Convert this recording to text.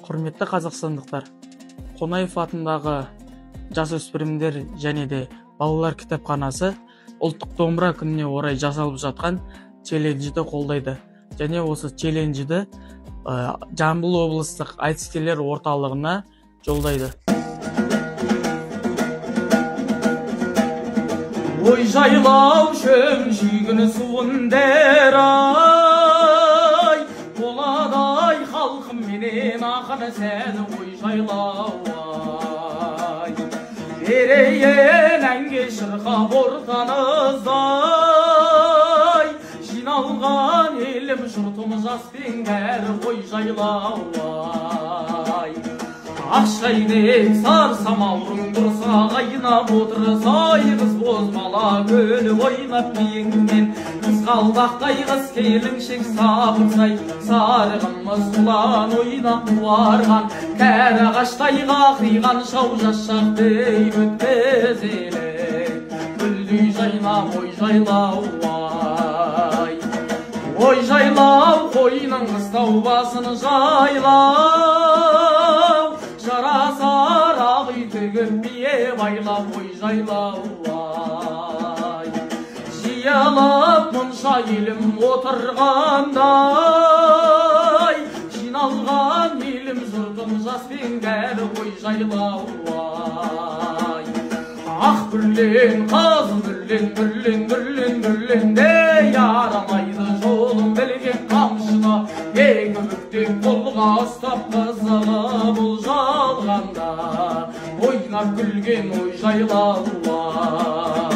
Құрметті қазақстандықтар, Қонаев атындағы жасөспірімдер және де балалар кітапханасы ұлттық домбыра күніне орай жасалып жатқан челленджді қолдайды. Және осы челленджді Жамбыл облыстық айтыскерлер орталығына жолдайды. Ой жайлау шөмшігін суын дер ай, боладай халқым менен ақын сән ой жайлау ай. Берейін әнге шырқап ортаныздай, жиналған елім жұртым жас пен кәрі ой жайлау ай. Ақ шайнек сар самаурын тұрса қайнап отыр, сай қыз бозбала көліп ойнап биіңнен, қызғалдақтай қыз келіншек сабырсай, сары қымыз құлан ойнап қуарған, кәрі ағаштай қақиған шау жас шақ деп өткізелік, гүлдей жайнап ой жайлау ай. Ой жайлау қойның қыстау басын жайлау, жарасар ақ үй тігіп бие байлап ой жайлау ай. Жиылып мұнша елім отырғандай, жиналған елім жұртым жас пен кәрі ой жайлау ай. Ақ бүрлен қызыл бүрлен бүрлен бүрлен бүрлен ярамайды жолын білген қамшыны, екі бүктеп қолға ұстап қызығы бұл жалғанда ойнап күлген ой жайлау ай.